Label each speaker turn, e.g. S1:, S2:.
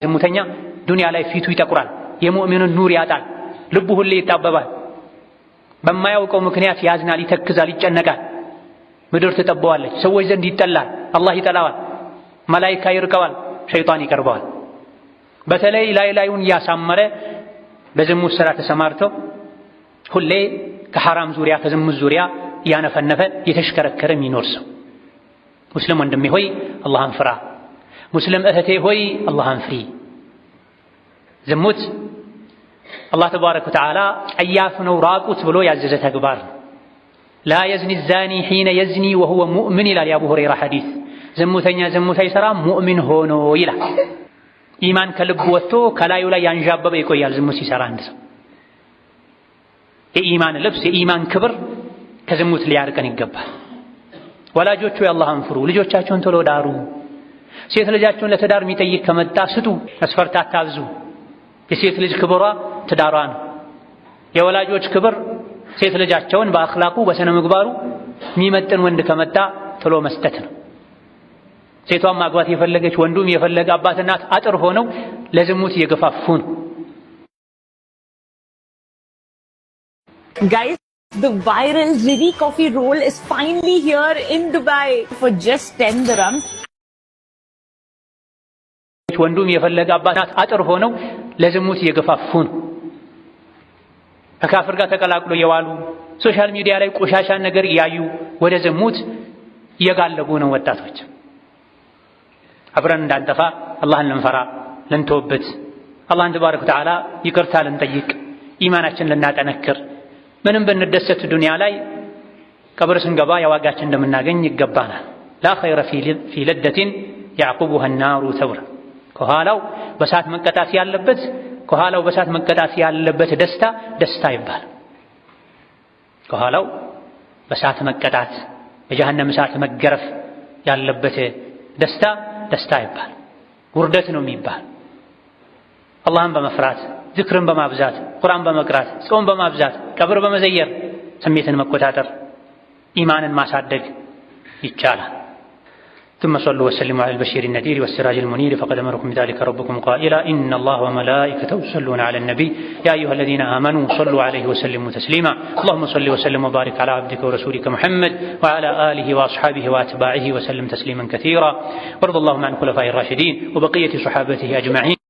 S1: ዝሙተኛ ዱንያ ላይ ፊቱ ይጠቁራል፣ የሙእሚኑን ኑር ያጣል፣ ልቡ ሁሌ ይጣበባል። በማያውቀው ምክንያት ያዝናል፣ ይተክዛል፣ ይጨነቃል። ምድር ትጠበዋለች፣ ሰዎች ዘንድ ይጠላል፣ አላህ ይጠላዋል፣ መላኢካ ይርቀዋል፣ ሸይጣን ይቀርበዋል። በተለይ ላይ ላዩን እያሳመረ በዝሙት ሥራ ተሰማርተው ሁሌ ከሐራም ዙሪያ ከዝሙት ዙሪያ እያነፈነፈ የተሽከረከረ የሚኖር ሰው። ሙስሊም ወንድሜ ሆይ አላህን ፍራ። ሙስሊም እህቴ ሆይ አላህን ፍሪ። ዝሙት አላህ تبارك وتعالى ጸያፍ ነው ራቁት ብሎ ያዘዘ ተግባር ነው። لا يزني الزاني حين يزني وهو مؤمن ይላል የአቡ ሁረይራ ሐዲስ። ዝሙተኛ ዝሙት አይሰራም ሙእሚን ሆኖ ይላል። ኢማን ከልቡ ወጥቶ ከላዩ ላይ ያንዣበበ ይቆያል ዝሙት ሲሰራ አንድ ሰው። የኢማን ልብስ የኢማን ክብር ከዝሙት ሊያርቀን ይገባል። ወላጆቹ የአላህን ፍሩ፣ ልጆቻቸውን ቶሎ ዳሩ። ሴት ልጃቸውን ለትዳር የሚጠይቅ ከመጣ ስጡ፣ መስፈርት አታብዙ። የሴት ልጅ ክብሯ ትዳሯ ነው። የወላጆች ክብር ሴት ልጃቸውን በአኽላቁ በስነ ምግባሩ የሚመጥን ወንድ ከመጣ ቶሎ መስጠት ነው። ሴቷን ማግባት የፈለገች ወንዱም የፈለገ አባት እናት አጥር ሆነው ለዝሙት እየገፋፉ ነው።
S2: Guys, the viral Riri coffee roll is finally here in Dubai for just 10 dirhams.
S1: ወንዱም የፈለገ አባት እናት አጥር ሆነው ለዝሙት እየገፋፉ ነው። ከካፍር ጋር ተቀላቅሎ የዋሉ social media ላይ ቆሻሻን ነገር እያዩ ወደ ዝሙት እየጋለቡ ነው ወጣቶች። አብረን እንዳንጠፋ አላህን ልንፈራ ልንተውበት፣ አላህን تبارك وتعالى ይቅርታ ልንጠይቅ፣ ኢማናችን ልናጠነክር፣ ምንም ብንደሰት ዱንያ ላይ ቀብር ስንገባ የዋጋችን እንደምናገኝ ይገባናል። لا خير في لذة يعقبها النار ተብሏል። ከኋላው በሳት መቀጣት ያለበት ደስታ ደስታ ይባላል። ከኋላው በሳት መቀጣት በጀሃነም እሳት መገረፍ ያለበት ደስታ ደስታ ይባል፣ ውርደት ነው የሚባል። አላህን በመፍራት፣ ዝክርን በማብዛት፣ ቁርአን በመቅራት፣ ጾም በማብዛት፣ ቀብር በመዘየር ስሜትን መቆጣጠር ኢማንን ማሳደግ ይቻላል። ثم صلوا وسلموا على البشير النذير والسراج المنير، فقد أمركم بذلك ربكم قائلا: إن الله وملائكته يصلون على النبي يا أيها الذين آمنوا صلوا عليه وسلموا تسليما. اللهم صل وسلم وبارك على عبدك ورسولك محمد وعلى آله وأصحابه وأتباعه وسلم تسليما كثيرا، وارض اللهم عن الخلفاء الراشدين وبقية صحابته أجمعين.